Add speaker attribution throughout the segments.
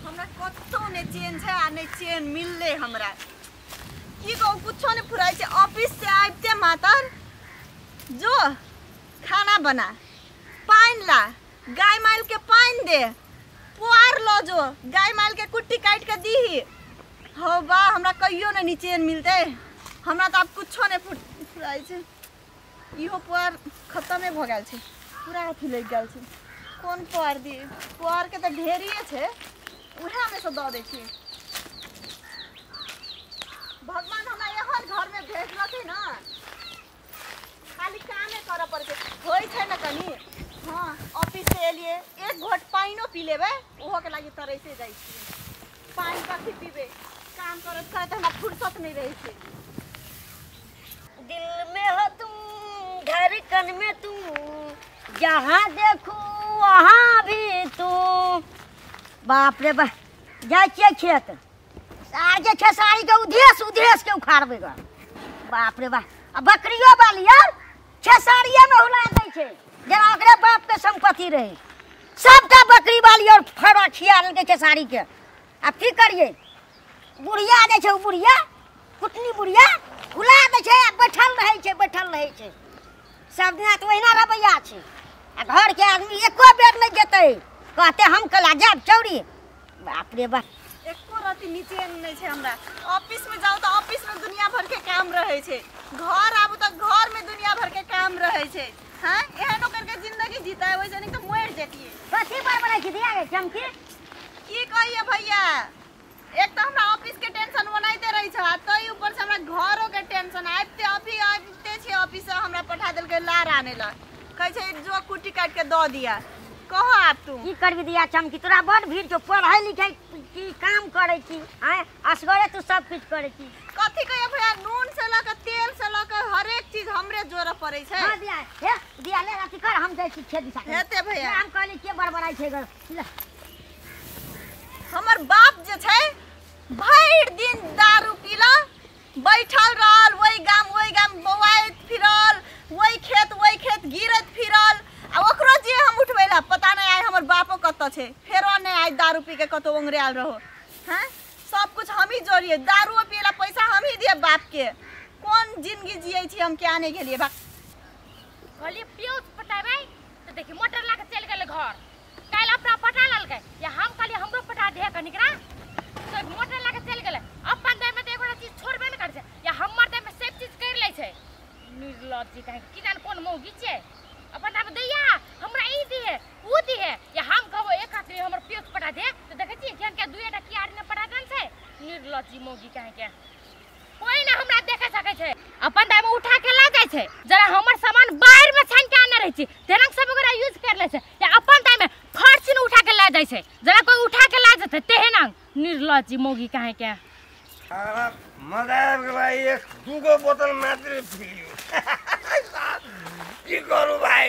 Speaker 1: हमरा कतौ ने चैन छै आ ने चैन मिलले हमरा। की कहू, कुछो ने फुराइ छै। ऑफिस से आबिते मातर जो खाना बना, पानि ला, गाय माल के पानि दे, पुआर लो जो, गाय माल के कुट्टी काटि के दीही। हो बा, हमरा कहियो ने चैन मिलते। हमरा तऽ आब कुछो ने फुराइ छै। इहो पुआर खतमे भऽ गेल छै, पूरा अथी लागि गेल छै। कोन पुआर दी? पुआर के तऽ ढेरिए छै, उएहमे से दऽ दै छियै। भगवान हमरा एहन घरमे भेजलखिन ने, खाली कामे करऽ पड़ै छै। होइ छै ने कनि, हँ ऑफिस से एलियै, एक घोट पानिओ पी लेबै ओहोके लागि तरैसे जाइ छियै। पानि कथी पीबै, काम करैत करैत हमरा फुर्सत नहि रहै छै।
Speaker 2: दिल में हो तुम, धड़कन में तुम, जहाँ देखूं वहाँ भी तुम। बाप रे बाप, जाइ छियै खेत, सार जे खेसारी के उधेस उधेस के उखाड़बै ग। बाप रे बाप, आ बकरियो बाली यार खेसारिये में हुला दै छै, जेना ओकरे बाप के संपत्ति रहे। सबटा बकरी बाली और फड़ा खिया लेलकै खेसारी के। आब की करियै, बुढ़िया जे छै ओ बुढ़िया कुटनी बुढ़िया हुला दै छै आ बैठल रहै छै, बैठल रहै छै। सब दिना तऽ ओहिना रवैया छै। आ घर के आदमी एको बेर नहि जेतै, कहते हम कला जायब चौरी। बाप रे बाप,
Speaker 1: एको रति निचेन नहि छै हमरा। ऑफिस में जाउ तऽ ऑफिस में दुनिया भर के काम रहै छै, घर आबू तऽ घर में दुनिया भर के काम रहै छै। हाँ, एहनो करके जिंदगी जीता है, वैसे नहीं तो मर जतियै।
Speaker 2: कथी बड़बड़ाइ छी दिया गे चमकी?
Speaker 1: की कहिए भैया, एक तऽ हमरा ऑफिस के टेंशन बनाइते रहै छै, आ तै ऊपर से हमरा घरो के टेंशन। आबिते अभी आबिते छै ऑफिस से, हमरा पठा देलकै लार आने ला, कहै छै जो कुट्टी काटि के दऽ दिया। कहो आब तू
Speaker 2: की करबी दिया चमकी, तोरा बड़ भीड़ छौ, पढ़ाई लिखाई की काम करै छी, आँय असगरे तू सब किछु करै छी।
Speaker 1: कथी कहिए भैया, नून से लऽ के तेल से लऽ के हरेक चीज हमरे जोड़ऽ पड़ै छै।
Speaker 2: हाँ दिया, हे दिया ले अथी कर, हम जाइ छी खेत दिशा।
Speaker 1: हेतै भैया।
Speaker 2: हम कहली के बड़बड़ाइ छै ग।
Speaker 1: हमर बाप जे छै भरि दिन दारू पीला बैठल रहल, ओहि गाम बौआइत फिरल, ओहि खेत गिरैत फिरल। आ ओकरो जे हम उठबै ला पता नहि आइ हमर बापो कतऽ छै, फेरो नहि आइ दारू पी के कतौ ओंगरायल रहो। हैं, सब कुछ हमही जोड़िए, दारूओ पियला पैसा हमही दिए बाप के। कोन जिंदगी जियै छी हम, क्या नहि गेलियै बा।
Speaker 3: कहलियै प्योज पटेबै तऽ देखी मोटर ला के चलि गेलै घर। काल्हि अपना पटा लेलकै, या हम कहलियै हमरो पटा दे कनिकरा, तो मोटर ला के चलि गेलै। अपन देहमे तऽ एगोटा चीज छोड़बे नहि करै छै, या हमर देहमे सब चीज करि लै छै। निर्लज्जी कहीं की जान कोन मौगी छै, अपन दाम दैया हमरा ई दिहे ऊ दिहे, या हम कहबो एक आदमी हमर प्योज पटा दे तऽ देखै छियै केहन के दुएटा कियारी ने पटा देन छै। निर्लज्जी मौगी कहीं के कोई ना हमरा देखे सकै छै। अपन दाम उठा के ला जाइ छै, जरा हमर सामान बाहर में छानि के आने रहै छी तेना सब ओकरा यूज कर लै छै, या अपन दाम में फर्श ने उठा के ला जाइ छै, जरा कोई उठा के ला जेतै तेहन निर्लज्जी मौगी कहीं के।
Speaker 4: मजा आबि गेल भाइ, एक दूगो बोतल मात्रै पी की करू भाइ।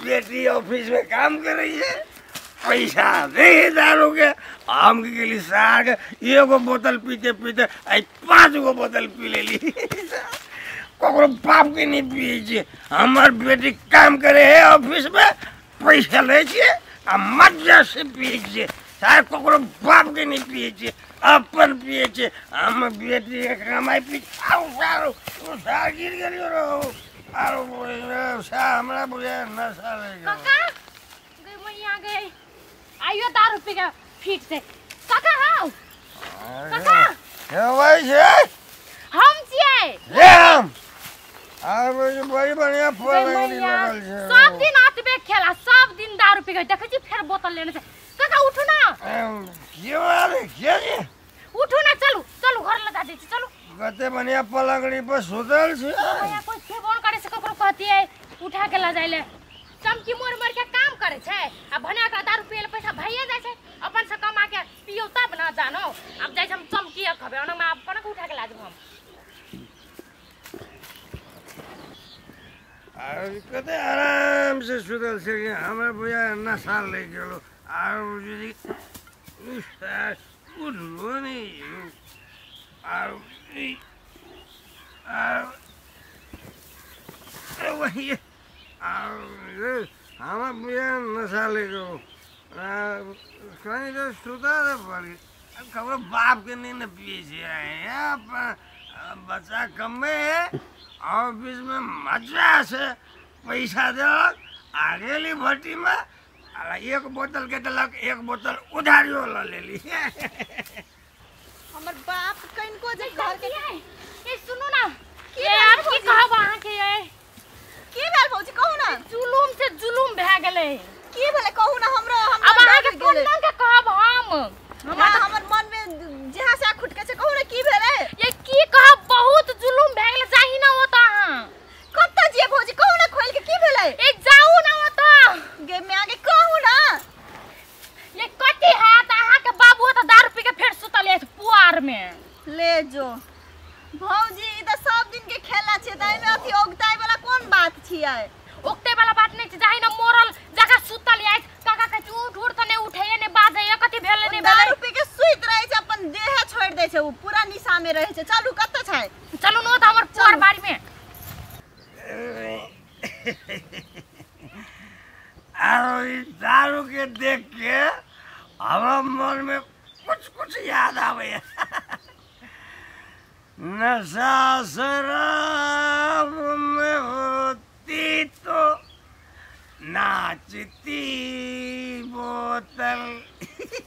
Speaker 4: बेटी ऑफिस में काम करै छै, पैसा दे दारू के, हम की गेली साग एगो बोतल पीते पीते आइ 5 गो बोतल पी लेली। ककरो बाप के नहीं पियै छियै। हमर बेटी काम करे है ऑफिस में, पैसा लै छियै आ मजा से पियै छियै। सार ककरो बाप के नहीं पियै छियै, अपन पियै छियै। हम बेटी के कमाइ पी आउ सारो सार गिर गेलियो रहो। आरो हमरा बुझाय नशा लागि गेल।
Speaker 3: काका गई मैया गई, आइयो दारू पी के फिट से। काका how काका
Speaker 4: हे भाई छै,
Speaker 3: हम छियै
Speaker 4: हे हम। आर बड़ी बढ़िया फल लगल छै।
Speaker 3: सब दिन आतबे खेला, सब दिन दारू पी के देखै छी फेर बोतल लेने छै। काका उठू ना,
Speaker 4: के बात के
Speaker 3: उठू ना, चलू चलू घर लगा दै छी चलू।
Speaker 4: कते बढ़िया पलंगड़ी पर सुतल छी।
Speaker 3: भैया कोई खेबो न करे से ककरो कहतियै उठा के ला जाइले। चमकी मोर मोर के काम करे छै आ भने के दारू पिए ले पैसा भइए जाइ छै, अपन से कमा के पियो तब ना जानो। अब जाइ छै हम चमकी खबे ओना में अपन के उठा के ला जेब हम।
Speaker 4: आर कते आराम से सुतल छै, हमरा बुझाय नशा लागि गेलो। आर उठलो नहि आर वही हमरा बुझाय नशा लागि गेलो। कहीं तो सुता रे पड़ी खबर बाप के नहीं न पिए छे बच्चा कमे है ऑफिस में मजा से पैसा देलक आ गेली भट्टी में एक बोतल के देलक एक बोतल उधारियो ल लेली।
Speaker 1: हमर बाप कनको जे घर के
Speaker 3: ए सुनू ना के यार की कहब अहाँ के ये
Speaker 1: की भेल भौजी कहू ना
Speaker 3: जुलुम से जुलुम भए गेलै
Speaker 1: की भेलै कहू ना हमरो
Speaker 3: अब अहाँ के कोन के कहब हम
Speaker 1: हमर मन में जहाँ से खुटके छै कहू ना की भेलै
Speaker 3: ये की कहब बहुत जुलुम भए गेलै जाही ना ओत अहाँ
Speaker 1: कत जे भौजी कहू ना खोल के की भेलै
Speaker 3: ए जाऊ ना ओत
Speaker 1: गे मैं आगे कहू ना
Speaker 3: ये कथी हैत अहाँ के बाबू त दारू पी के फेर सुतल है पुआर में
Speaker 1: ले जो भौजी ई त सब दिन के खेला छै त एमे अथी ओगताई वाला कोन बात छियै
Speaker 3: ओगताई वाला बात नै छै जाही ना मोरल जगह सुतल है काका के उठ उठ त नै उठैए नै बाजैए कथी भेलै नै भेलै
Speaker 1: दारू पी के सुति रहै छै अपन देह छोड़ि दै छै उ पूरा निशा में रहै छै। चलू कत छै
Speaker 3: चलू न त हमर पुआर बाड़ी में
Speaker 4: आरो दारू के देख के हमरा मन में कुछ कुछ याद आवे नशा शराब में होती तो नाचती बोतल।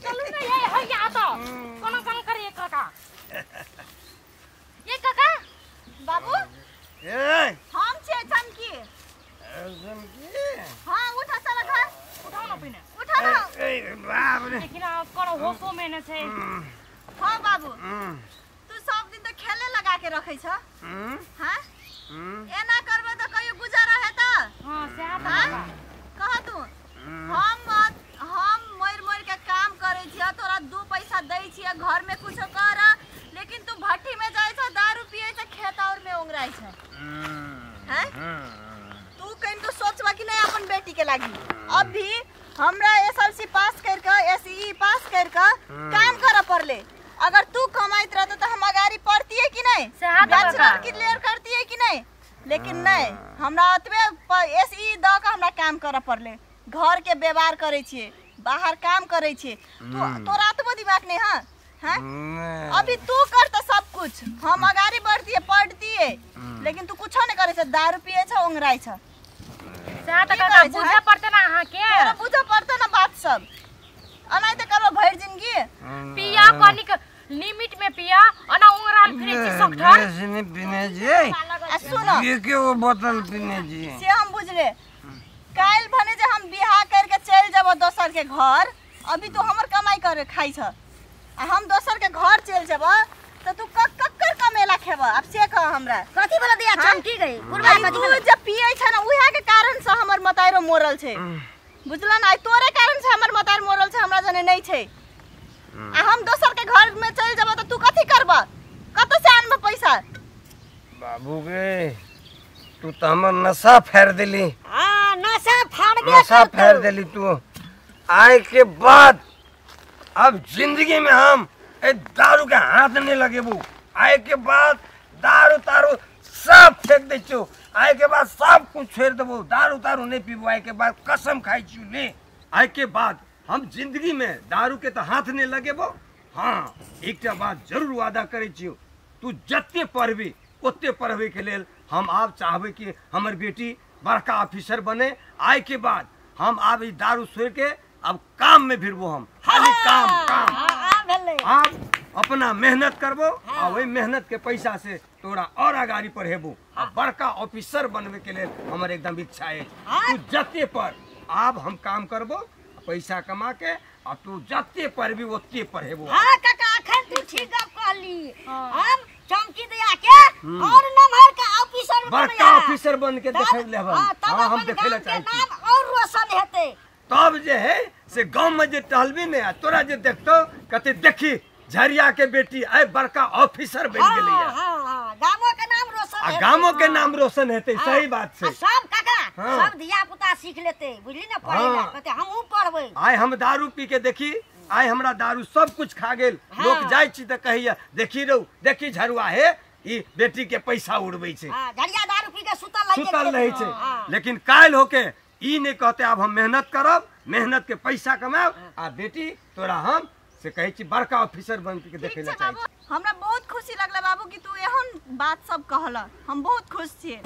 Speaker 3: चलू ना ये हो या तो कोनो कोनो करिए काका ये काका
Speaker 1: बाबू
Speaker 4: ए
Speaker 1: हम छे चमकी
Speaker 4: चमकी
Speaker 1: हां उठा चल घर
Speaker 3: उठाओ ना पहिने
Speaker 1: उठा ना
Speaker 4: ए बाप रे
Speaker 3: लेकिन कोनो होशो में न छै।
Speaker 1: हां बाबू तू सब दिन त खेले लगा के रखै छ हां एना करबे त कहियो गुजारा हेता।
Speaker 3: हां सएह त
Speaker 1: कह तू हम मर मर के काम करै छियै तोरा 2 पैसा दै छियै घर में कुछो कर लेकिन तू भट्ठी में जाइ छ दारू पियै छ खेत और में ओंगराइ छ हैं तू कहीं तो सोचबा कि नहीं अपन बेटी के लागी। अभी हमरा एसएलसी पास कर के एसई पास कर के काम करे पड़ले अगर तू कमाइत रहत त हम अगाड़ी पढ़ती है कि नहीं बैचलर क्लियर करती है कि नहीं लेकिन नहीं हमरा अतबे एसई द के हमरा काम करे पड़ले घर के व्यवहार करे छिए बाहर काम करे छिए तू तोरा अतबो दिमाग नहीं। हां हैं अभी तू कर त सब कुछ हम अगाड़ी बढ़ती है पढ़ती है लेकिन तू कुछो नहीं करे छ दारू पिए छ ओंगराइ छ
Speaker 3: सएह त काका बुझे पड़ते ना अहाँ के
Speaker 1: तोरा बुझे पड़ते ना बात सब अनाइ त करबो भरि जिंदगी
Speaker 3: पिया कनिक लिमिट में पिया अना उंगराल फिरे छी सकठर
Speaker 4: बेसी नहीं पीने छी
Speaker 1: आ सुनो
Speaker 4: ये के वो बोतल पीने छी
Speaker 1: से हम बुझले काल भने जे हम बियाह कर के चल जब दोसर के घर अभी तू हमर कमाई करे खाइ छ आ हम दोसर के घर चल जब त तू कक कक कर कमेला खेब अब से कह हमरा
Speaker 2: कथी बोला दिया चमकी गई बुढ़वा
Speaker 1: कथी तू जब पिए छ ना उहे के कारण से हमर मताइरो मोरल छै बुझलन आइ तोरे कारण से हमर मताइर मोरल छै हमरा जने नहीं छै आ हम दोसर के घर में चल जब त तू कथी करब कत से आनब पैसा।
Speaker 4: बाबू के तू त हमर नशा फेर देली।
Speaker 2: हां नशा फाड़ दे
Speaker 4: नशा फेर देली तू आए के बाद अब जिंदगी में हम ए दारू के हाथ नहीं लगेबू आए के बाद दारू तारू सब फेंक दे छु आए के बाद सब कुछ छोड़ देबू दारू तारू नहीं पीबू आए के बाद कसम खाई छु ले आए के बाद हम जिंदगी में दारू के तो हाथ नहीं लगेबो। हाँ एकटा बात जरूर वादा करे छियो तू जते पढ़बी ओते पढ़बे के लेल हम आब चाहबे कि हमर बेटी बड़का ऑफिसर बने आए के बाद हम आब ई दारू छोड़ के अब काम में भिड़बो हम खाली काम काम आप अपना मेहनत करबो आ वही मेहनत के पैसा से तोरा और अगाड़ी पढ़ेबो आ बड़का ऑफिसर बनवे के लेल हमर एकदम इच्छा है। तू जते पर आब हम काम करबो पैसा कमा के आ तू जते पढ़बी ओते पढ़ेबो।
Speaker 2: हां काका अखन तू ठीक गप कहली हम चमकी दिया के और नमहर का ऑफिसर
Speaker 4: बड़का ऑफिसर बन के देखे लेब हां हम देखे ला चाहै छी
Speaker 2: नाम और रोशन हेतै
Speaker 4: तब जे है से गांव में जे टहलबी ने तोरा जे देखतो कते देखी झरिया के बेटी आइ बड़का ऑफिसर बन गेलै।
Speaker 2: हां हां गामो के नाम रोशन
Speaker 4: आ गामो के नाम रोशन हेतै सही बात छै
Speaker 2: सब काका सब धिया पुता सीख लेतै बुझली ना पढ़े ला कहते हमहू पढ़बै।
Speaker 4: आइ हम दारू पी के देखी आइ हमरा दारू सब कुछ खा गेल लोग जाइ छी त कहैया देखी रौ देखी झरुआ हे ई बेटी के पैसा उड़बै छै।
Speaker 2: हां झरिया दारू पी के सुतल
Speaker 4: रहै छै लेकिन काल्हि होके ई नहीं कहते अब हम मेहनत करब मेहनत के पैसा कमाओ आ बेटी तोरा हम से कहै छी बड़का ऑफिसर बन के देखै
Speaker 1: ठीक
Speaker 4: ला
Speaker 1: छै
Speaker 4: चाहै
Speaker 1: बाबू, हमरा बहुत खुशी लगला बाबू कि तू एहन बात सब कहला, हम बहुत खुश छियै।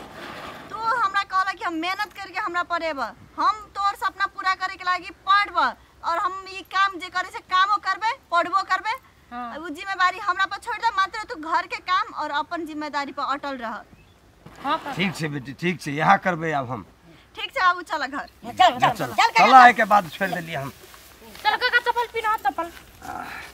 Speaker 1: तू हमरा कहला कि हम मेहनत करके हमरा पढ़ेब, हम तोर सपना पूरा करे के लागी पढ़ब और हम ई काम जे करे से कामो करबे पढ़बो करबे।
Speaker 3: हाँ।
Speaker 1: उ जिम्मेदारी हमरा पर छोड़ दे, मात्र तू घर के काम और अपन जिम्मेदारी पर अटल रह।
Speaker 3: हाँ
Speaker 4: छी। ठीक छै बेटी, ठीक छै, यहाँ करबै आब हम।
Speaker 1: ठीक छै बाबू, चल घर।
Speaker 2: चल चल
Speaker 4: चल
Speaker 2: चल
Speaker 4: चल, एहिके बाद छोड़ि देलियै हम।
Speaker 3: चल काका चप्पल पिन्ह, चप्पल।